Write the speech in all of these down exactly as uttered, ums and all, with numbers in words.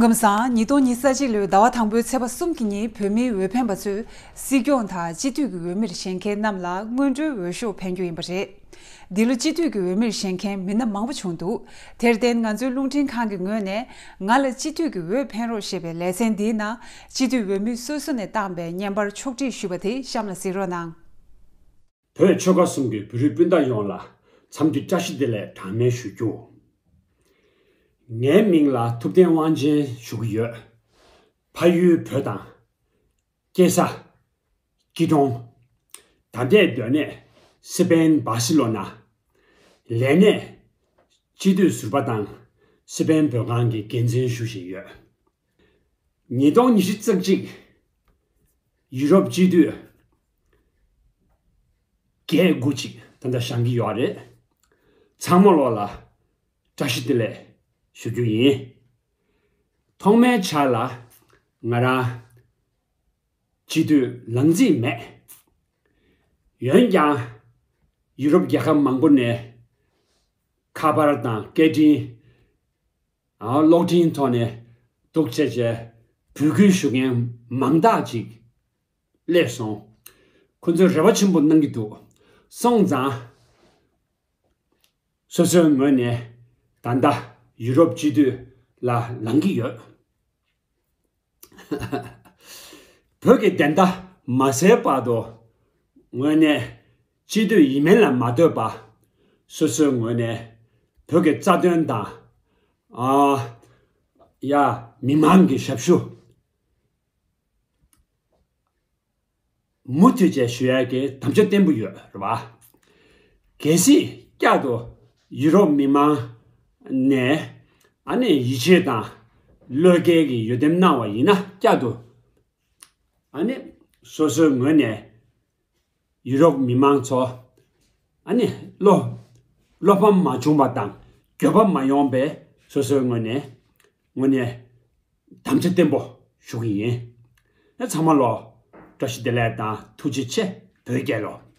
སྐུ་ཁམས་བཟང་། ཉིས་སྟོང་ཉི་ཤུ་རྩ་གཅིག་ལོའི་ཟླ་བ་དང་པོའི་ཚེས་པ་གསུམ་གྱི་ཉིན་བོད་མིའི་འོས་འཕེན་པ་ཚོས་སྲིད་སྐྱོང་དང་སྤྱི་འཐུས་ཀྱི་འོས་མིར་བཞེངས་མཁན་རྣམས་ལ་སྔོན་འགྲོའི་འོས་ཤོག་འཕེན་རྒྱུ་ཡིན་པ་རེད། འདི་ལོ་སྤྱི་འཐུས་ཀྱི་འོས་མིར་བཞེངས་མཁན་མི་སྣ་མང་པོ་བྱུང་འདུག་དེར་བརྟེན་ང་ཚོའི་རླུང་འཕྲིན་ཁང་གི་ངོས་ནས་ང་ལ་སྤྱི་འཐུས་ཀྱི་འོས་འཕེན་རོགས་ཞེས་པའི་ལེ་ཚན་འདིའི་ནང་སྤྱི་འཐུས་འོས་མི་སོ་སོ་ནས་བཏང་པའི་བརྙན་པར་ཕྱོགས་སྒྲིག་ཞུས་པ་དེ་གཤམ་ལ་གཟིགས་རོགས་གནང་། བོད་ཆོལ་ཁ་གསུམ་གྱི་བོད་རིགས་སྤུན་ཟླ་ཡོངས་ལ་འཚམས་འདྲི་བཀྲ་ཤིས་བདེ་ལེགས་གྲངས་མེད་ཞུ་རྒྱུ། ངའི་མིང་ལ་ཐུབ་བསྟན་དབང་ཆེན་ཞུ་གི་ཡོད། ཕ་ཡུལ་བོད་དང་། སྐྱེས་ས་སྐྱིད་གྲོང་། ད་ལྟའི་སྡོད་གནས་སི་པན་སྦ་སི་ལོ་ན། ལས་གནས་སྤྱི་འཐུས་ཟུར་པ་དང་སི་པན་བོད་ཁང་གི་འགན་འཛིན་ཞུ་བཞིན་ཡོད། ཉིས་སྟོང་ཉི་ཤུ་རྩ་གཅིག་ཡུ་རོབ་སྤྱི་འཐུས་བརྒྱད་དགུ་ཅིག་ད་ལྟ་བཞེངས་ཀྱི་ཡོད་རེད། ཚང་མ་ལོག་ལ་བཀྲ་ཤིས་བདེ་ལེགས་ཞུ་རྒྱུ་ཡིན། ཐོག་མའི་ཆར་ལ་ང་རང་སྤྱི་འཐུས་ལངས་རྩིས་མེད། འོན་ཀྱང་ཡུ་རོབ་རྒྱལ་ཁབ་མང་པོ་ནས་ཁ་པར་དང་སྐད་འཕྲིན། ཨ། གློག་འཕྲིན་ཐོག་ནས་འདུག་བྱས་བྱས་འབོད་སྐུལ་ཞུ་མཁན་མང་དག་ཅིག་སླེབས་སོང་། ཁོ་ཚོས་རེ་བ་ཆེན་པོ་གནང་གི་འདུག་སོང་ཙང་། སོ་སོའི་ངོས་ནས་ད་ལྟ་ཡུ་རོབ་སྤྱི་འཐུས་ལ་ལངས་ཀྱི་ཡོད། བོད་ཀྱི་བདེན་མཐའ་མ་གསལ་བར་དུ་ངོས་ནས་སྤྱི་འཐུས་ཡིན་མིན་ལ་མ་ལྟོས་པ། སོ་སོའི་ངོས་ནས་བོད་ཀྱི་རྩ་དོན་དང་། ཨ། ཡ། མི་མང་གི་ཞབས་ཞུ་མུ་མཐུད་བཅས་ཞུ་ཡག་གི་དམ་བཅའ་བརྟན་པོ་ཡོད་རེད་བ། གལ་སྲིད་བསྐྱར་དུ་ཡུ་རོབ་མི་མང་ནས་ཨ་ནི་ཡིད་ཆེས་དང་བློས་འགེལ་གྱི་འོས་འདེམས་གནང་བ་ཡིན་ན། བསྐྱར་དུ་ཨ་ནི་སོ་སོའི་ངོས་ནས་ཡུ་རོབ་མི་མང་ཚོ་ཨ་ནི་བློ་བློ་ཕམ་མ་བྱུང་བ་དང་འགྱོད་པ་མ་ཡོང་བའི་སོ་སོའི་ངོས་ནས་ངོས་ནས་དམ་བཅའ་བརྟན་པོ་ཞུ་གི་ཡིན། ཚང་མ་ལོ་བཀྲ་ཤིས་བདེ་ལེགས་དང་ཐུགས་རྗེ་ཆེ། བོད་རྒྱལ་ལོ།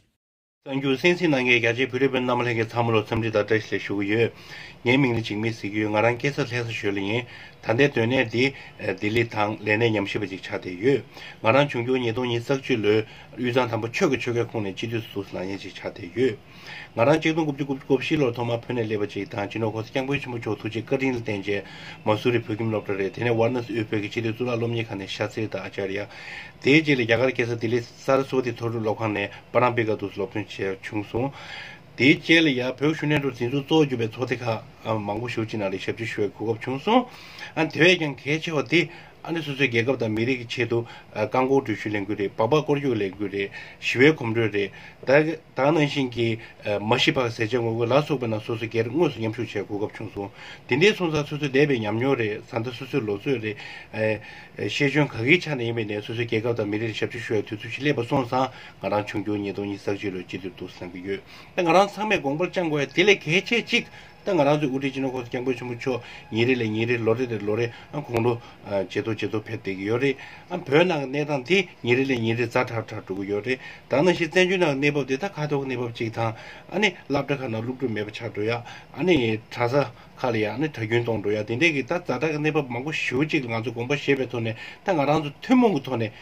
གསར་འགྱུར་གསན་གཟིགས་གནང་མཁན་རྒྱ་ཆེའི་བོད་རིགས་སྤུན་ཟླ་རྣམ་པ་ལྷན་རྒྱས་ཚང་མ་ལ་འཚམས་འདྲི་དང་བཀྲ་ཤིས་བདེ་ལེགས་ཞུ་གི་ཡོད། ངའི་མིང་ལ་འཇིགས་མེད་ཟེར་གྱི་ཡོད། ང་རང་སྐྱེས་ས་ལྷ་ས་ཞོལ་ལ་ཡིན། ད་ལྟའི་སྡོད་གནས་འདི་ལྡི་ལི་དང་ལས་གནས་ཉམས་ཞིབ་པ་ཅིག་ཆགས་བསྡད་ཡོད། ང་རང་བྱུང་ཁུངས་ཉིས་སྟོང་ཉི་ཤུ་རྩ་གཅིག་ལོའི་དབུས་གཙང་དམ་པ་ཆོས་ཀྱི་ཆོལ་ཁའི་ཁོངས་ནས་སྤྱི་འཐུས་སུ་ལངས་མཁན་ཅིག་ཆགས་བསྡད་ཡོད། ང་རང་གཅིག་སྟོང་དགུ་བརྒྱ་དགུ་བཅུ་གོ་བཞི་ལོར་ཐོག་མར་བོད་ནས་སླེབས་པ་ཅིག་དང་། སྤྱི་ནོར་གོང་ས་སྐྱབས་མགོན་ཆེན་པོ་མཆོག་ཐུགས་རྗེ་བཀའ་དྲིན་ལ་བརྟེན་བྱས་མ་སུ་རི་བོད་ཁྱིམ་སློབ་གྲྭ་རེད། དེ་ནས་ཝཱ་ར་ཎ་སི་དབུས་བོད་ཀྱི་སྤྱི་འཐུས་གཙུག་ལག་སློབ་གཉེར་ཁང་ནས་ཤ་ཚའི་དང་ཨ་ཅཱརྱ། དེའི་རྗེས་ལ་རྒྱ་གར་རྒྱལ་ས་ལྡི་ལི་སཱ་ར་སི་ཝ་ཏི་མཐོ་རིམ་སློབ་ཁང་ནས་པ་རམ་པི་ཀ་དུ་སློབ་ཐོན་བྱས་བྱུང་སོང་། དེའི་རྗེས་ལ་ཡ་བོད་གཞོན་ནུ་ལྷན་ཚོགས་འཛིན་གཙོ་གཙོ་བོ་གྱུར་པའི་ཚོགས་སྡེ་ཁག་མང་པོ་ཞེ་པོ་ཅིག་ནང་ལ་ཞབས་ཕྱི་ཞུ་བའི་གོ་སྐབས་བྱུང་སོང་། ཨ། དེ་བས་ཀྱང་གལ་ཆེ་བ་དེ། ཨ་ནི་སོ་སོའི་རྒྱལ་ཁབ་དང་མི་རིགས་ཀྱི་ཆེད་དུ། ཨ། རྐང་འཁོར་འགྲུལ་བཞུད་ལས་འགུལ་རེད། སྦག་སྦག་སྐོར་སྐྱོད་ལས་འགུལ་རེད། ཞི་བའི་གོམ་བགྲོད་རེད། ད་ད་ནང་བཞིན་གྱི། ཨ། མ་ཤི་བག་ཟས་བཅད་ངོ་རྒོལ་ལ་སོགས་པའི་ནང་སོ་སོའི་སྒེར་དངོས་སུ་མཉམ་ཞུགས་བྱེད་གོ་སྐབས་བྱུང་སོང་། དེ་འདྲའི་སོང་ཙང་སོ་སོའི་འདས་པའི་ཉམས་མྱོང་རེད། ད་ལྟ་སོ་སོའི་ལོ་ཚོད་རེད། ཨ། ཤེས་འཇོན་ག་གི་ཆ་ནས་ཡིན་པ་ཡིན་ནའི་སོ་སོའི་རྒྱལ་ཁབ་དང་མི་རིགས་ལ་ཞབས་ཕྱི་ཞུ་བའི་དུས་ཚོད་ཅིག་སླེབས་པ་སོང་ཙང་། ང་རང་བྱུང་ཁུངས་ཉིས་སྟོང་ཉི་ཤུ་རྩ་གཅིག་ལོའི་སྤྱི་འཐུས་འདུག་བསམ་གྱི་ཡོད། ད་ང་རང་ཚང་མས་དགོངས་པར་བཅངས་དགོས་ཡ་དེ་ལས་གལ་ཆེ་གཅིག་ད་ང་རང་ཚོའི་དབུ་ཁྲིད་སྤྱི་ནོར་གོང་ས་སྐྱབས་མགོན་ཆེན་པོ་མཆོག་ཉིན་རེ་ལས་ཉིན་རེ། ལོ་རེ་ལས་ལོ་རེ། ཨ། དགུང་ལོ། ཨ། ཇེ་མཐོ་ཇེ་མཐོ་ཕེབས་བསྡད་ཀྱི་ཡོད་རེད། ཨ། བོད་ནང་གི་གནས་སྟངས་དེ་ཉིན་རེ་ལས་ཉིན་རེ་ཛ་དྲག་དྲག་འགྲོ་གི་ཡོད་རེད། ད་ནང་བཞིན་བཙན་བྱོལ་ནང་གི་གནས་བབ་དེ་ད་ཁ་ཐོག་གི་གནས་བབ་ཅིག་དང་། ཨ་ནི་སློབ་གྲྭ་ཁག་ནང་སློབ་ཕྲུག་མེད་པ་ཆགས་འགྲོ་ཡ། ཨ་ནི་གྲྭ་ས་ཁག་ལ་ཡ་ཨ་ནི་གྲྭ་རྒྱུན་གཏོང་འགྲོ་ཡ། དེ་འདྲས་ཀྱི་ད་ཛ་དྲག་གི་གནས་བབ་མང་པོ་ཞེ་པོ་ཅིག་ལ་ང་ཚོ་དགོངས་པ་བཞེས་པའི་ཐོག་ནས། ད་ང་རང་ཚོ་ཐུན་མོང་གི་ཐོག་ནས།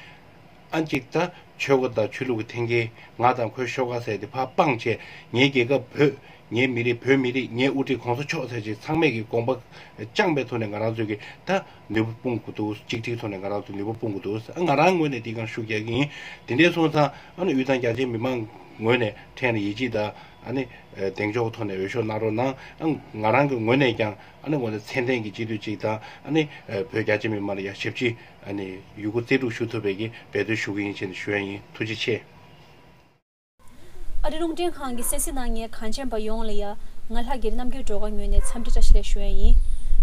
ཨ། གཅིག་ད་ཆོལ་ཁ་དང་ཆོས་ལུགས་ཀྱི་འཐེན་འཁྱེར། ང་དང་ཁོའི་ཤོག་ཁ་ཟེར་དེ་ཕར་སྤངས་བྱས། ངའི་རྒྱལ་ཁབ་བོད། ངའི་མི་རིགས་བོད་མི་རིགས། ངའི་དབུ་ཁྲིད་གོང་ས་མཆོག་ཟེར་བྱས་ཚང་མས་ཀྱི་དགོངས་པ་བཅངས་པའི་ཐོག་ནས་ང་རང་ཚོས་ཀྱི་ད་ནུས་པ་སྤུངས་དགོས་འདུག་གཅིག་སྒྲིལ་ཐོག་ནས་ང་རང་ཚོ་ནུས་པ་སྤུངས་དགོས་འདུག་ཨ། ང་རང་ངོས་ནས་འདི་གང་ཞུ་རྒྱག་གི་ཡིན། དེ་འདྲས་སོང་ཙང་། ཨ་ནི་དབུས་གཙང་རྒྱ་ཆེའི་མི་མང་ངོས་ནས་ཕྲན་ལ་ཡིད་ཆེས་དང་། ཨ་ནི། ཨ། གདེང་འཇོག་ཐོག་ནས་འོས་ཤོག་གནང་རོགས་གནང་། ཨ། ང་རང་གི་ངོས་ནས་ཀྱང་། ཨ་ནི་ངོས་ནས་ཚད་ལྡན་གྱི་སྤྱི་འཐུས་གཅིག་དང་། ཨ་ནི། ཨ། བོད་རྒྱ་ཆེ་མི་མང་ལ་ཡང་ཞབས་ཕྱི། ཨ་ནི་ཡོད་རྒུ་རྩལ་སྤྲུགས་ཞུ་ཐུབ་པའི་གི་འབད་བརྩོན་ཞུ་གི་ཡིན་ཞེས་ནས་ཞུ་ཡ་ཡིན། ཐུགས་རྗེ་ཆེ། ཨ་རི་རླུང་འཕྲིན་ཁང་གི་གསན་གཟིགས་གནང་མཁན་གངས་ཅན་པ་ཡོངས་ལ་ཡ། ང་ལྷ་རྒྱལ་རྣམ་རྒྱལ་སྒྲོལ་དཀར་ངོས་ནས་འཚམས་འདྲི་བཀྲ་ཤིས་བདེ་ལེགས་ཞུ་ཡ་ཡིན།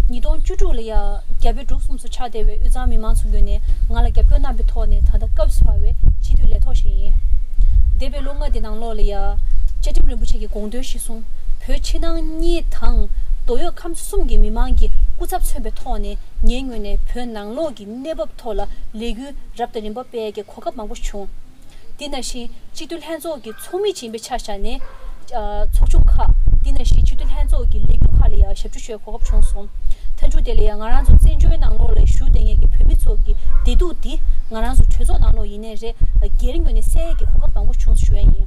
ཉིས་སྟོང་བཅུ་དྲུག་ལ་ཡ། རྒྱ་བོད་འབྲུག་གསུམ་སུ་ཆགས་བསྡད་པའི་དབུས་གཙང་མི་མང་ཚོ་ངོས་ནས་ང་ལ་རྒྱབ་སྐྱོར་གནང་པའི་ཐོག་ནས། ད་ལྟ་སྐབས་སུ་བབས་པའི་སྤྱི་འཐུས་ལས་ཐོག་ཞིག་ཡིན། འདས་པའི་ལོ་ལྔ་འདི་ནང་ལོགས་ལ་ཡ། བཅའ་ཁྲིམས་རིན་པོ་ཆེ་གི་དགོངས་དོན་གཞིར་བཟུང་། བོད་ཕྱི་ནང་གཉིས་དང་། མདོ་དབུས་ཁམས་གསུམ་གྱི་མི་མང་གི་སྐུ་ཚབ་མཚོན་པའི་ཐོག་ནས། ངའི་ངོས་ནས་བོད་ནང་ལོགས་ཀྱི་གནས་བབ་ཐོག་ལ་ལས་འགུལ་རབ་དང་རིམ་པ་སྤེལ་གྱི་གོ་སྐབས་མང་པོ་བྱུང་། དེ་ནང་བཞིན་སྤྱི་འཐུས་ལྷན་ཚོགས་ཀྱི་ཚོགས་མི་ཅིག་ཡིན་པའི་ཆ་བཞག་ནས། ཨ། ཚོགས་ཆུང་ཁག་འདི་ནང་བཞིན་སྤྱི་འཐུས་ལྷན་ཚོགས་ཀྱི་ལས་འགུལ་ཁག་ལ་ཡང་ཞབས་ཕྱི་ཞུ་བའི་གོ་སྐབས་བྱུང་སོང་། མཐའ་མཇུག་དེ་ལ་ཡང་ང་རང་ཚོ་བཙན་བྱོལ་ནང་ལོགས་ལ་བཞུགས་བསྡད་མཁན་གྱི་བོད་མི་ཚོ་གི་བདེ་སྡུག་འདི་ང་རང་ཚོ་གྲོས་ཚོགས་ནང་ལོགས་ཡིན་ནའི་རེད། སྒེར་ངོས་ནས་གསལ་ཡས་ཀྱི་གོ་སྐབས་མང་པོ་བྱུང་སོང་ཞུ་ཡ་ཡིན།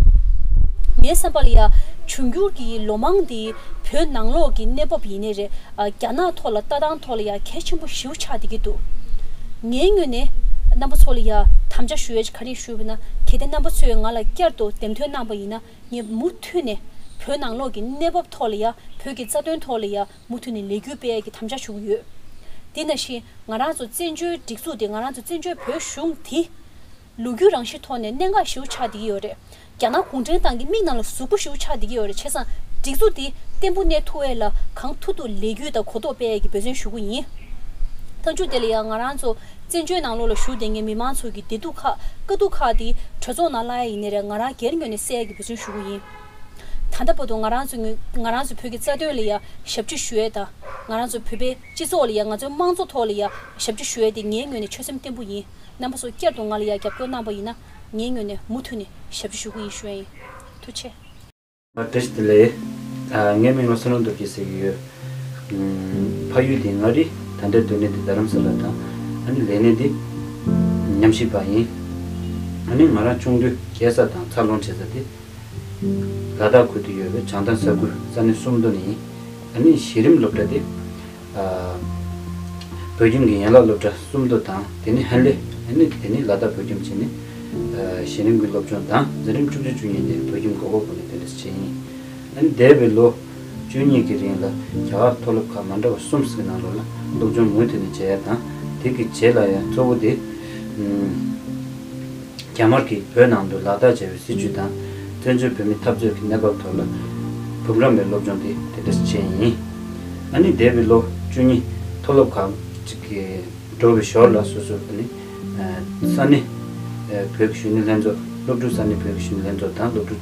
ངའི་བསམ་པ་ལ་ཡང་འབྱུང་འགྱུར་གྱི་ལོ་མང་འདི་བོད་ནང་ལོགས་ཀྱི་གནས་བབ་ཡིན་ནའི་རེད། རྒྱ་ནག་ཐོག་ལ་ལྟ་སྟངས་ཐོག་ལ་ཡང་གལ་ཆེན་པོ་ཞེ་པོ་ཆགས་བསྡད་ཀྱི་འདུག་ངའི་ངོས་ནས་རྣམ་པ་ཚོ་ལ་ཡང་དམ་བཅའ་ཞུ་ཡ་ཅིག་ག་རེ་ཞུས་པ་ན། གལ་ཏེ་རྣམ་པ་ཚོས་ང་ལ་བསྐྱར་དུ་འདེམས་ཐོན་གནང་པ་ཡིན་ན། ངས་མུ་མཐུད་ནས་བོད་ནང་ལོགས་ཀྱི་གནས་བབ་ཐོག་ལ་ཡ། བོད་ཀྱི་རྩ་དོན་ཐོག་ལ་ཡ་མུ་མཐུད་ནས་ལས་འགུལ་སྤེལ་ཡས་ཀྱི་དམ་བཅའ་ཞུ་གི་ཡོད། དེ་ནང་བཞིན་ང་རང་ཚོ་བཙན་བྱོལ་སྒྲིག་འཛུགས་དེ། ང་རང་ཚོ་བཙན་བྱོལ་བོད་གཞུང་དེ་ལོ་རྒྱུས་རང་བཞིན་ཐོག་ནས་གནད་འགག་ཞེ་པོ་ཆགས་བསྡད་ཀྱི་ཡོད་རེད། རྒྱ་ནག་གུང་ཁྲན་ཏང་གི་མིག་ནང་ལ་ཟུག་པོ་ཞེ་པོ་ཆགས་བསྡད་ཀྱི་ཡོད་རེད། བྱས་ཙང་སྒྲིག་འཛུགས་དེ་བརྟན་པོ་གནས་ཐུབ་ཡས་ལ་གང་ཐུབ་ཐུབ་ལས་འགུལ་དང་གོ་རྟོགས་སྤེལ་ཡས་ཀྱི་འབད་བརྩོན་ཞུ་གི་ཡིན། མཐའ་མཇུག་དེ་ལ་ཡང་ང་རང་ཚོ་བཙན་བྱོལ་ནང་ལོགས་ལ་བཞུགས་བསྡད་མཁན་མི་མང་ཚོ་གི་བདེ་སྡུག་ཁག་དཀའ་སྡུག་ཁག་དེ་གྲོས་ཚོགས་ནང་གླེང་ཡ་ཡིན་ནའི་རེད། ང་རང་སྒེར་ངོས་ནས་སེལ་ཡ་གི་འབད་བརྩོན་ཞུ་གི་ཡིན། ད་ལྟ་བར་དུ་ང་རང་ཚོ་ངོས་ང་རང་ཚོ་བོད་ཀྱི་རྩ་དོན་ལ་ཡ་ཞབས་ཕྱི་ཞུ་ཡས་དང་། ང་རང་ཚོ་བོད་པའི་སྤྱི་ཚོགས་ལ་ཡ། ང་ཚོའི་དམངས་གཙོ་ཐོག་ལ་ཡ་ཞབས་ཕྱི་ཞུ་ཡས་དེ་ངའི་ངོས་ནས་ཆོད་སེམས་བརྟན་པོ་ཡིན། རྣམ་པ་ཚོ་བསྐྱར་དུ་ང་ལ་ཡ་རྒྱབ་སྐྱོར་གནང་པ་ཡིན་ན་ངའི་ངོས་ནས་མུ་མཐུད་ནས་ཞབས་ཕྱི་ཞུ་གི་ཡིན་ཞུ་ཡ་ཡིན། ཐུགས་རྗེ་ཆེ། བཀྲ་ཤིས་བདེ་ལེགས། ཨ། ངའི་མིང་ལ་བསོད་ནམས་སྟོབས་རྒྱལ་ཟེར་གྱི་ཡོད། ཨམ། ཕ་ཡུལ་དེ་མངའ་རིས། ད་ལྟའི་སྡོད་གནས་དེ་རྡ་རམ་ས་ལ་དང་། ཨ་ནི་ལས་གནས་དེ་ཉམས་ཞིབ་པ་ཡིན། ཨ་ནི་ང་རང་ཆུང་དུས་སྐྱེས་ས་དང་འཚར་ལོངས་བྱེད་ས་དེ་ལ་དྭགས་ཁུལ་དུ་ཡོད་པའི་བྱང་ཐང་ས་ཁུལ་ས་གནས་སུམ་མདོ་ནས་ཡིན། ཨ་ནི་གཞི་རིམ་སློབ་གྲྭ་དེ། ཨ། བོད་ཁྱིམ་གྱི་ཡན་ལག་སློབ་གྲྭ་སུམ་མདོ་དང་། དེ་ནས་ཧན་ལེ། ཨ་ནི་དེ་ནས་ལ་དྭགས་བོད་ཁྱིམ་བྱས་ནས། ཨ། གཞི་རིམ་གྱི་སློབ་སྦྱོང་དང་འཛིན་རིམ་བཅུ་གཅིག་བཅུ་གཉིས་དེ་བོད་ཁྱིམ་གོ་པལ་པུར་ནས་དེ་འདྲ་བྱས་ཡིན། ཨ་ནི་འདས་པའི་ལོ་བཅུ་གཉིས་ཀྱི་རིང་ལ་རྒྱ་གར་མཐོ་སློབ་ཁག་མ་འདྲ་བ་གསུམ་ཞིག་ནང་ལོགས་ལ་སློབ་སྦྱོང་མུ་མཐུད་ནས་བྱས་ཡ་དང་། དེ་གི་རྗེས་ལ་ཡང་གཙོ་བོ་དེ། ཨམ། རྒྱ་དམར་གྱིས་བོད་ནང་དུ་ལག་བསྟར་བྱས་པའི་སྲིད་བྱུས་དང་། བཙན་བྱོལ་བོད་མིའི་འཐབ་རྩོད་ཀྱི་གནས་བབ་ཐོག་ལ་འབུམ་རམས་པའི་སློབ་སྦྱོང་དེ་དེ་འདྲ་བྱས་ཡིན། ཨ་ནི་འདས་པའི་ལོ་བཅུ་གཉིས་མཐོ་སློབ་ཁག་ཅིག་གི་འགྲོ་བའི་ཞོར་ལ་སོ་སོ་ནི། ཨ། ས་གནས། ཨ། བོད་ཀྱི་གཞོན་ནུ་ལྷན་ཚོགས། སློབ་ཕྲུག་ས་གནས་བོད་ཀྱི་གཞོན་ནུ་ལྷན་ཚོགས་དང་སློབ་ཕྲུག་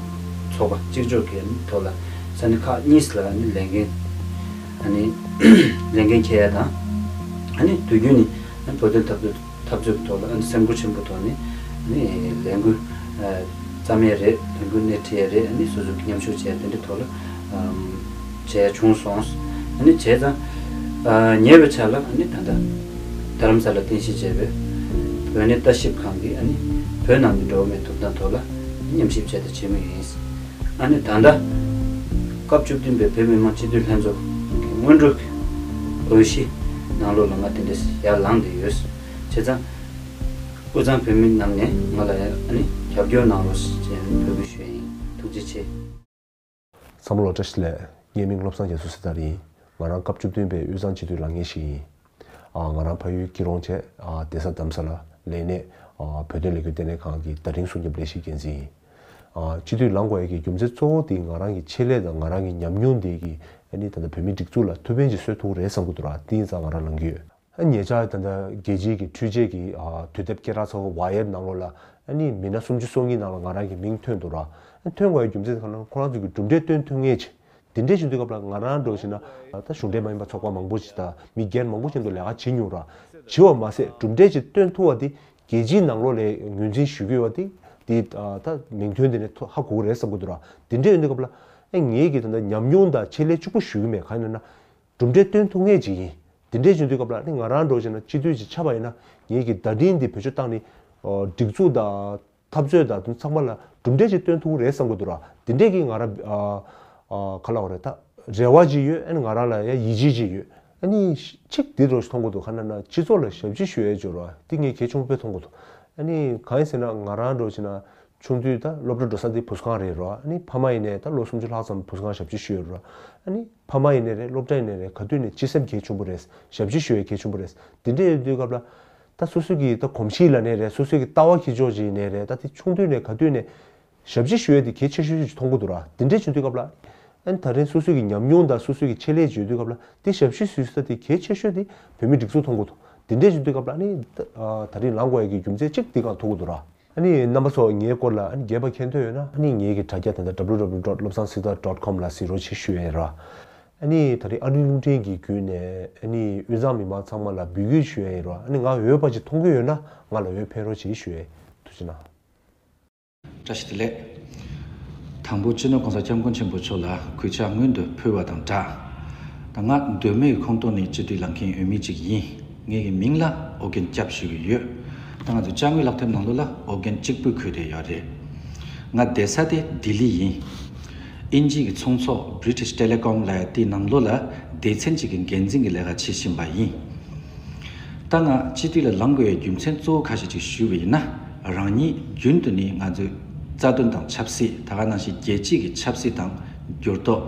ཚོགས་པ་གཅིག་ལྕོགས་ཀྱི་ཐོག་ལ་ས་གནས་ཁག་གཉིས་ལ་ནི་ལས་འགན། ཨ་ནི་ལས་འགན་འཁྱེར་ཡ་དང་། ཨ་ནི་དུས་རྒྱུན་ནི་བོད་དོན་འཐབ་རྩོད་འཐབ་རྩོད་ཀྱི་ཐོག་ལ། ཨ་ནི་སེམས་ཁུར་ཆེན་པོའི་ཐོག་ནས། ཨ་ནི་ལས་འགུལ་བརྩམས་ཡས་རེད། ལས་འགུལ་སྣེ་ཁྲིད་ཡས་རེད། ཨ་ནི་སོ་སོ་གི་མཉམ་ཞུགས་བྱས་དེ་འདྲའི་ཐོག་ལ། ཨམ། བྱས་བྱུང་སོང་། ཨ་ནི་བྱས་ཙང་། ཨ། ཉེ་བའི་ཆར་ལ་ཨ་ནི་ད་ལྟ་རྡ་རམ་ས་ལ་རྟེན་གཞི་བྱས་པའི་བོད་གནས་ལྟ་ཞིབ་ཁང་གིས། ཨ་ནི་བོད་ནང་གི་འགྲོ་བ་མིའི་ཐོབ་ཐང་ཐོག་ལ་མཉམ་ཞིབ་བྱས་དང་བྱེད་མུས་ཡིན། ཨ་ནི་ད་ལྟ་སྐབས་བཅུ་བདུན་པའི་བོད་མི་མང་སྤྱི་འཐུས་ལྷན་ཚོགས་ཀྱི་སྔོན་འགྲོའི་འོས་གཞི་ནང་ལོགས་ལ་ང་དེ་འདྲས་ཡར་ལངས་བསྡད་ཡོད། བྱས་ཙང་དབུས་གཙང་བོད་མི་རྣམས་ནས་ང་ལ་ཨ་ནི་རྒྱབ་སྐྱོར་གནང་རོགས་ཞེས་འབོད་སྐུལ་ཞུ་ཡ་ཡིན། ཐུགས་རྗེ་ཆེ། ཚང་མ་ལ་བཀྲ་ཤིས་བདེ་ལེགས། ངའི་མིང་བློ་བཟང་རྒྱ་མཚོ་ཟེར་ད་རེད། ང་རང་སྐབས་བཅུ་བདུན་པའི་དབུས་གཙང་སྤྱི་འཐུས་ལངས་མཁན་ཞིག་ཡིན། ཨ། ང་རང་ཕ་ཡུལ་སྐྱིད་གྲོང་བྱས། ཨ། བསྡད་ས་རྡ་རམ་ས་ལ། ལས་གནས། ཨ། བོད་དོན་ལས་འགུལ་ལྟེ་གནས་ཁང་གི་ད་རིང་སྲུང་སྐྱོབ་ལས་གཞིའི་འགན་འཛིན་ཡིན། ཨ། སྤྱི་འཐུས་ལངས་དགོས་ཡ་གི་རྒྱུ་མཚན་གཙོ་བོ་དེ་ང་རང་གི་ཆེད་ལས་དང་ང་རང་གི་ཉམས་མྱོང་དེ་གིས། ཨ་ནི་ད་ལྟ་བོད་མིའི་སྒྲིག་འཛུགས་ལ་ཐུགས་ཕན་ཅིག་གསོས་ཐུབ་ཀྱི་རེད་བསམ་གྱི་འདུག་ར། དེ་ཡིན་ཙང་ང་རང་ལངས་ཀྱི་ཡོད། ཨ། ཉེ་ཆར་ད་ལྟ་རྒྱལ་སྤྱིའི་གི་འཕྲུལ་ཆས་ཀྱི། ཨ། དུས་དེབ་སྐད་གྲགས་ཚ་བོ་ཝ་ཡེར་ནང་ལོགས་ལ། ཨ་ནི་མི་སྣ་སུམ་ཅུ་སོ་གཉིས་ནང་ལ་ང་རང་གི་མིང་ཐོན་འདུག་ར། ཨ། ཐོན་དགོས་ཡ་རྒྱུ་མཚན་དེ་ག་ན་ཁོ་རང་ཚོ་གི་གྲུབ་འབྲས་སྟོན་ཐུབ་མཁན་ཅིག་དེ་འདྲས་བྱུང་དུས་སྐབས་ལ་ང་རང་འདྲ་བོ་ཞིག་ན། ད་གཞུང་འབྲེལ་མ་ཡིན་པ་ཚོགས་པ་མང་པོ་ཞིག་དང་མི་སྒེར་མང་པོ་ཞིག་ཏུ་ལས་ཀ་བྱེད་མྱོང་ར། བྱེད་པ་མ་ཟད་གྲུབ་འབྲས་ཅིག་སྟོན་ཐུབ་པ་དེ་རྒྱལ་སྤྱིའི་ནང་ལོགས་ལ་ངོས་འཛིན་ཞུ་གི་ཡོད་པ་དེ། དེ། ཨ། ད་མིང་ཐོན་དེ་ནས་ཧ་གོ་གི་རེད་བསམ་གྱི་འདུག་ར། དེ་འདྲས་ཡོང་དུས་སྐབས་ལ། ཨ། ངེད་ཀྱི་ད་ལྟ་ཉམས་མྱོང་དང་ཆེད་ལས་གཅིག་པུ་ཞུ་གི་མེད། གང་ཡིན་ན། གྲུབ་འབྲས་སྟོན་ཐུབ་མཁན་ཅིག་ཡིན། དེ་འདྲས་བྱུང་དུས་སྐབས་ལ་ནི་ང་རང་འདྲ་བོ་ཞིག་ན་སྤྱི་འཐུས་ཅིག་ཆགས་པ་ཡིན་ན། ངེད་ཀྱི་བརྡ་འཕྲིན་འདི་བེད་སྤྱོད་བཏང་ནས། ཨོ། སྒྲིག་འཛུགས་དང་འཐབ་རྩོད་དང་དེ་ཚང་མ་ལ་གྲུབ་འབྲས་ཅིག་སྟོན་ཐུབ་ཀྱི་རེད་བསམ་གྱི་འདུག་ར། དེ་འདྲས་ཀྱི་ང་རང་། ཨ། ཨ། ག་ལབ་དགོས་རེད། ད་རེ་བ་ཅིག་ཡོད། ཨ་ནི་ང་རང་ལ་ཡང་ཡིད་ཆེས་ཅིག་ཡོད། ཨ་ནི་ཅིག་འདི་འདྲ་བོ་ཞིག་མཐོང་གི་འདུག་ག་ན་ན་སྤྱི་ཚོགས་ལ་ཞབས་ཕྱི་ཞུ་ཡས་འབྱོར་བ་འདི་ངས་གལ་ཆེན་པོ་དཔེ་མཐོང་གི་འདུག་ཨ་ནི་གང་ཡིན་ཟེར་ན་ང་རང་འདྲ་བོ་ཞིག་ན། ཆུང་དུས་ད་སློབ་གྲྭ་འགྲོ་ས་དེ་བུ་གསོ་ཁང་རེད་རོ། ཨ་ནི་ཕ་མ་ཡིན་ནའི་ད་ལོ་སུམ་ཅུ་ལྷག་ཙམ་བུ་གསོ་ཁང་ཞབས་ཕྱི་ཞུས་ཡོད་རོ། ཨ་ནི་ཕ་མ་ཡིན་ནའི་རེད། སློབ་གྲྭ་ཡིན་ནའི་རེད། ག་དུས་ནས་སྤྱི་སེམས་གལ་ཆེན་པོ་རེད། ཞབས་ཕྱི་ཞུ་ཡས་གལ་ཆེན་པོ་རེད། དེ་འདྲ་ཡོད་དུས་སྐབས་ལ། ད་སོ་སོ་གི་ད་གོམས་གཤིས་ལབ་ནའི་རེད། སོ་སོ་གི་ལྟ་བ་ཁྱད་ཆོས་ཅིག་ཡིན་ནའི་རེད། ད་དེ་ཆུང་དུས་ནས་ག་དུས་ནས་ཞབས་ཕྱི་ཞུ་ཡས་དེ་གལ་ཆེ་ཤོས་ཅིག་མཐོང་གི་འདུག་ར། དེ་འདྲ་བྱུང་དུས་སྐབས་ལ། ཨ་ནི་ད་རིང་སོ་སོ་གི་ཉམས་མྱོང་དང་སོ་སོ་གི་ཆེད་ལས་བརྗོད་དུས་སྐབས་ལ་དེ་ཞབས་ཕྱི་ཞུ་ས་དེ་གལ་ཆེ་ཤོས་དེ་བོད་མིའི་སྒྲིག་འཛུགས་མཐོང་གི་འདུག་དེ་འདྲ་བྱུང་དུས་སྐབས་ལ་ཨ་ནི་ད་ད་རིང་ལངས་དགོས་ཡས་ཀྱི་རྒྱུ་མཚན་གཅིག་དེ་གང་ཐུག་གི་འདུག་ར། ཨ་ནི་རྣམ་པ་ཚོ་ངའི་སྐོར་ལ་ཨ་ནི་རྒྱས་པ་མཁྱེན་འདོད་ཡོད་ན། ཨ་ནི་ངའི་གི་དྲ་རྒྱ་དེ་འདྲ་W W W dot lobsangsita dot com ལ་གཟིགས་རོགས་བྱེད་ཞུ་ཡས་ར། ཨ་ནི་ད་རིང་ཨ་རིའི་རླུང་འཕྲིན་གྱི་བརྒྱུད་ནས་ཨ་ནི་དབུས་གཙང་མི་མང་ཚང་མ་ལ་འབོད་སྐུལ་ཞུ་ཡས་ཡིན་ར། ཨ་ནི་ང་འོས་པ་ཅིག་མཐོང་གི་ཡོད་ན་ང་ལ་འོས་འཕེན་རོགས་བྱེད་ཞུ་ཡས། ཐུགས་རྗེ་གནང་། བཀྲ་ཤིས་བདེ་ལེགས། ད་ དང་པོ་སྤྱི་ནོར་གོང་ས་སྐྱབས་མགོན་ཆེན་པོ་མཆོག་ལ་གུས་ཕྱག་སྔོན་དུ་ཕུལ་བ་དང་སྦྲགས། ད་ང་མདོ་སྨད་ཁོངས་གཏོགས་ནས་སྤྱི་འཐུས་ལངས་མཁན་འོས་མི་གཅིག་ཡིན། ངེད་ཀྱི་མིང་ལ་ཨོ་རྒྱན་སྐྱབས་ཞུ་གི་ཡོད། ད་ང་ཚོ་ཅ་དངོས་ལག་དེབ་ནང་ལོགས་ལ་ཨོ་རྒྱན་གཅིག་པུས་འཁོད་བསྡད་ཡོད་རེད། ང་བསྡད་ས་དེ་ལྡི་ལི་ཡིན། དབྱིན་ཇི་གི་ཚོང་ཚོགས་British Telecom ལབ་ཡ་དེའི་ནང་ལོགས་ལ་སྡེ་ཚན་གཅིག་གི་འགན་འཛིན་གྱི་ལས་ཀ་བྱེད་བཞིན་པ་ཡིན། ད་ང་སྤྱི་འཐུས་ལ་ལངས་དགོས་པའི་རྒྱུ་མཚན་གཙོ་བོ་ཁ་ཤས་ཅིག་ཞུས་པ་ཡིན་ན། རང་ཉིད་རྒྱུན་དུ་ནས་ང་ཚོའི་རྩ་དོན་དང་ཆབ་སྲིད། ད་ག་ནང་བཞིན་རྒྱལ་སྤྱི་གི་ཆབ་སྲིད་དང་འགྱུར་ལྡོག་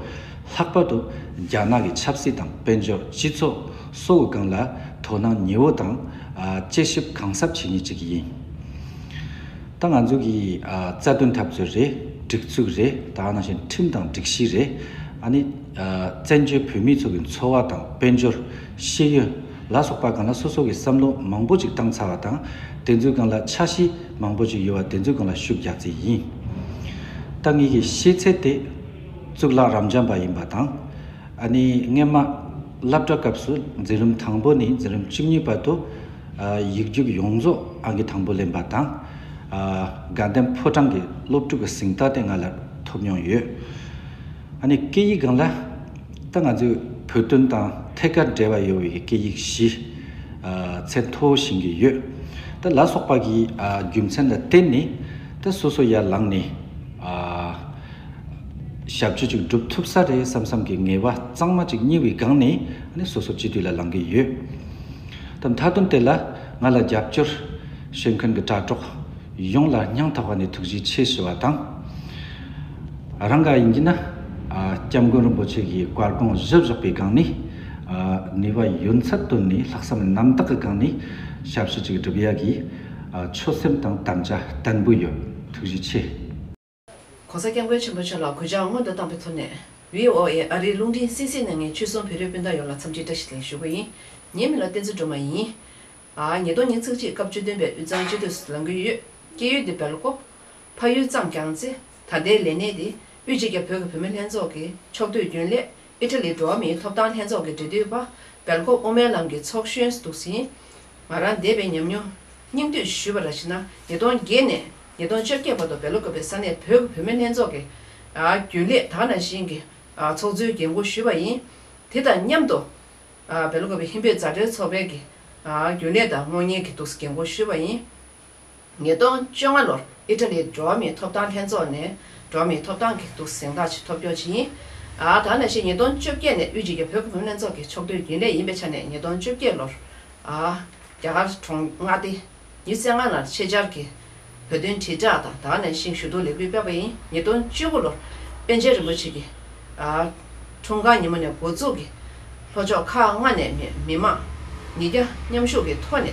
ལྷག་པར་དུ་རྒྱ་ནག་གི་ཆབ་སྲིད་དང་དཔལ་འབྱོར་སྤྱི་ཚོགས་སོགས་ཀྱི་སྒང་ལ་དོ་སྣང་ཉེ་བོ་དང་། ཨ། དཔྱད་ཞིབ་གང་ཟབ་བྱེད་མཁན་ཅིག་ཡིན། ད་ང་ཚོ་གི། ཨ། རྩ་དོན་འཐབ་རྩོད་རེད། སྒྲིག་འཛུགས་རེད། ད་ག་ནང་བཞིན་ཁྲིམས་དང་སྒྲིག་གཞི་རེད། ཨ་ནི། ཨ། བཙན་བྱོལ་བོད་མི་ཚོ་གི་འཚོ་བ་དང་དཔལ་འབྱོར། ཤེས་ཡོན་ལ་སོགས་པ་སྒང་ལ་སོ་སོ་གི་བསམ་བློ་མང་པོ་ཅིག་བཏང་ཚར་བ་དང་། དེ་ཚོའི་སྒང་ལ་འཆར་གཞི་མང་པོ་ཅིག་ཡོད་པ་དེ་ཚོའི་སྒང་ལ་ཤུགས་རྒྱག་རྩིས་ཡིན། ད་ངེད་ཀྱི་ཤེས་ཚད་དེ་གཙུག་ལག་རབ་འབྱམས་པ་ཡིན་པ་དང་། ཨ་ནི་སྔོན་མ་སློབ་གྲྭ་སྐབས་སུ་འཛིན་རིམ་དང་པོ་ནས་འཛིན་རིམ་བཅུ་གཉིས་བར་དུ། ཨ། ཡིག་རྒྱུགས་ཡོངས་རྫོགས་ཨང་ཀི་དང་པོ་ལེན་པ་དང་། ཨ། དགའ་ལྡན་ཕོ་བྲང་གི་སློབ་ཕྲུག་གི་གཟེངས་རྟགས་དེ་ང་ལ་ཐོབ་མྱོང་ཡོད། ཨ་ནི་སྐད་ཡིག་སྒང་ལ་ད་ང་ཚོས་བོད་དོན་དང་ཐད་ཀར་འབྲེལ་བ་ཡོད་པའི་སྐད་ཡིག་བཞི། ཨ། ཚད་མཐོ་བོ་ཤེས་ཀྱི་ཡོད། ད་ལ་སོགས་པ་གི། ཨ། རྒྱུ་མཚན་ལ་བརྟེན་ནས་ད་སོ་སོ་ཡར་ལངས་ནས། ཨ། ཞབས་ཕྱི་ཅིག་སྒྲུབ་ཐུབ་ས་རེད་བསམ་བསམ་གྱི་ངེས་པ་གཙང་མ་ཅིག་རྙེད་པའི་སྒང་ནས། ཨ་ནི་སོ་སོ་སྤྱི་འཐུས་ལ་ལངས་ཀྱི་ཡོད། ད་མཐའ་དོན་དེ་ལ་ང་ལ་རྒྱབ་སྐྱོར་ཞུ་མཁན་གྱི་དྲ་གྲོགས་ཡོངས་ལ་སྙིང་ཐག་པ་ནས་ཐུགས་རྗེ་ཆེ་ཞུ་བ་དང་། རང་ག་ཡིན་གྱི་ན། ཨ། སྐྱབས་མགོན་རིན་པོ་ཆེ་གི་བཀའ་དགོངས་གཞིར་བཞག་པའི་སྒང་ནས། ཨ། ནུས་པ་ཡོད་ཚད་བཏོན་ནས་ལྷག་བསམ་རྣམ་དག་གི་སྒང་ནས་ཞབས་ཕྱི་ཅིག་སྒྲུབ་ཡ་གི། ཨ། ཆོད་སེམས་དང་དམ་བཅའ་བརྟན་པོ་ཡོད། ཐུགས་རྗེ་ཆེ། གོང་ས་སྐྱབས་མགོན་ཆེན་པོ་མཆོག་ལ་གུས་ཕྱག་སྔོན་དུ་བཏང་བའི་ཐོག་ནས། བྷི་ཨོ་ཨེ་ཨ་རིའི་རླུང་འཕྲིན་གསན་གཟིགས་གནང་མཁན་ཆོལ་གསུམ་བོད་རིགས་སྤུན་ཟླ་ཡོངས་ལ་འཚམས་འདྲི་བཀྲ་ཤིས་བདེ་ལེགས་ཞུ་གི་ཡིན། ངའི་མིང་ལ་བསྟན་འཛིན་སྒྲོལ་མ་ཡིན། ཨ། ཉིས་སྟོང་ཉེར་གཅིག་སྐབས་བཅུ་བདུན་པའི་དབུས་གཙང་སྤྱི་འཐུས་སུ་ལངས་ཀྱི་ཡོད། སྐྱེས་ཡུལ་འདི་སྦེལ་ཀོབ། ཕ་ཡུལ་གཙང་རྒྱལ་རྩེ། ད་ལྟའི་ལས་གནས་འདི་དབུས་སྤྱི་ཁྱབ་བོད་ཀྱི་བུད་མེད་ལྷན་ཚོགས་ཀྱི་ཕྱོགས་བསྡུས་རྒྱུན་ལས། ཨི་ཊ་ལིའི་འགྲོ་བ་མིའི་ཐོབ་ཐང་ལྷན་ཚོགས་ཀྱི་འབྲེལ་མཐུད་པ། སྦེལ་ཀོབ་དབུ་མའི་ལམ་གྱི་ཚོགས་གཞོན་འདུག་ཟིན། ང་རང་འདས་པའི་ཉམས་མྱོང་སྙིང་བསྡུས་ཞུས་པ་ར་བྱས་ན། ཉིས་སྟོང་བརྒྱད་ནས་ཉིས་སྟོང་བཅོ་བརྒྱད་བར་དུ་སྦེལ་ཀོབ་པའི་ས་གནས་བོད་ཀྱི་བུད་མེད་ལྷན་ཚོགས་ཀྱི། ཨ། རྒྱུན་ལས་ད་ག་ནང་བཞིན་གྱི། ཨ། ཚོགས་གཙོའི་འགན་འཁུར་ཞུས་པ་ཡིན། དེ་དང་མཉམ་དུ། ཨ། སྦེལ་ཀོབ་པའི་ཧིན་བོད་མཛའ་འབྲེལ་ཚོགས་པའི་གི། ཨ། རྒྱུན་ལས་དང་དངུལ་གཉེར་གྱི་འདུག་སེ་འགན་འཁུར་ཞུས་པ་ཡིན། ཉིས་སྟོང་བཅོ་ལྔ་ལོར་ཨི་ཊ་ལིའི་འགྲོ་བ་མིའི་ཐོབ་ཐང་ལྷན་ཚོགས་ནས་འགྲོ་བ་མིའི་ཐོབ་ཐང་གི་འདུག་སེ་གཟེངས་རྟགས་ཅིག་ཐོབ་རྒྱུ་ཅིག་ཡིན། ཨ། ད་ནང་བཞིན་ཉིས་སྟོང་བཅོ་བརྒྱད་ནས་དབུས་སྤྱི་ཁྱབ་བོད་ཀྱི་བུད་མེད་ལྷན་ཚོགས་ཀྱི་ཕྱོགས་བསྡུས་རྒྱུན་ལས་ཡིན་པའི་ཆ་ནས། ཉིས་སྟོང་བཅོ་བརྒྱད་ལོར། ཨ། རྒྱ་གར་གྲོང་མངའ་སྡེ་ཉི་ཤུ་རྩ་ལྔ་ནང་ཆེད་བཅར་གྱིས་བོད་དོན་དྲིལ་བསྒྲགས་དང་ད་ག་ནང་བཞིན་ཞུ་གཏུག་ལས་འགུལ་སྤེལ་བ་ཡིན། ཉིས་སྟོང་བཅུ་དགུ་ལོར་པཎ་ཆེན་རིན་པོ་ཆེ་གི། ཨ། འཁྲུངས་སྐར་ཉིན་མོ་ནས་འགོ་འཛུགས་ཀྱིས་ལྷོ་ཕྱོགས་ཁག་ལྔ་ནས་མི་མི་མང་ཉིས་བརྒྱ་མཉམ་ཞུགས་ཀྱི་ཐོག་ནས།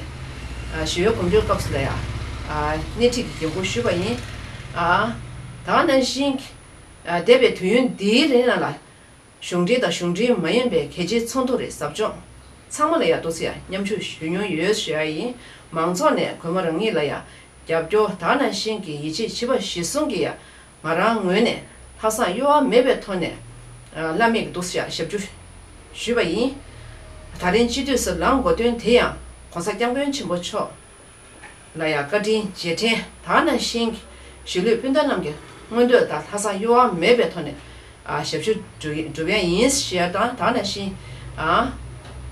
ཨ། ཞི་བའི་གོམ་བགྲོད་སྐབས་སུ་ལ་ཡང་། ཨ། སྣེ་ཁྲིད་ཀྱི་འགན་འཁུར་ཞུས་པ་ཡིན། ཨ། ད་ག་ནང་བཞིན། ཨ། འདས་པའི་དུས་ཡུན་འདིའི་རིང་ལ། གཞུང་འབྲེལ་དང་གཞུང་འབྲེལ་མ་ཡིན་པའི་གལ་ཆེའི་ཚོགས་འདུ་རེད། ཟབ་སྦྱོང་ཚང་མ་ལ་ཡང་འདུག་སེ་ཡང་མཉམ་ཞུགས་ཞུ་མྱོང་ཡོད་ཞུ་ཡ་ཡིན། མང་ཚོགས་ནས་གུས་མོ་རང་ཉིད་ལ་ཡང་རྒྱབ་སྐྱོར་ད་ག་ནང་བཞིན་གྱི་ཡིད་ཆེས་བྱེད་པ་གཞིར་བཟུང་གིས་ཡང་ང་རང་ངོས་ནས་ལྷག་བསམ་གཡོ་བ་མེད་པའི་ཐོག་ནས། ཨ། བླ་མེད་ཀྱི་འདུག་སེ་ཡང་ཞབས་ཞུ་ཞུས་པ་ཡིན། ད་རིང་སྤྱི་འཐུས་སུ་ལངས་དགོས་དོན་དེ་ཡང་གོང་ས་སྐྱབས་མགོན་ཆེན་པོ་མཆོག་ལ་ཡང་བཀའ་དྲིན་རྗེས་དྲན། ད་ག་ནང་བཞིན་གཞིས་ལུས་སྤུན་ཟླ་རྣམས་ཀྱི་མངོན་འདོད་དང་ལྷག་བསམ་གཡོ་བ་མེད་པའི་ཐོག་ནས། ཨ། ཞབས་ཞུ་སྒྲུབ་སྒྲུབ་ཡ་ཡིན་ཞེས་དང་། ད་ག་ནང་བཞིན། ཨ།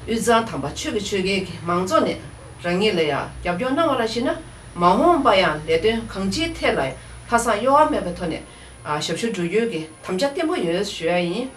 དབུས་གཙང་དམ་པ་ཆོས་ཀྱི་ཆོལ་ཁའི་མང་ཚོགས་ནས་རང་ཉིད་ལ་ཡང་རྒྱབ་སྐྱོར་གནང་བ་ར་བྱས་ན། མ་འོངས་པ་ཡང་ལས་དོན་གང་ཅིའི་ཐད་ལ་ལྷག་བསམ་གཡོ་བ་མེད་པའི་ཐོག་ནས། ཨ། ཞབས་ཞུ་སྒྲུབ་རྒྱུའི་གི་དམ་བཅའ་བརྟན་པོ་ཡོད་ཞུ་ཡ་ཡིན།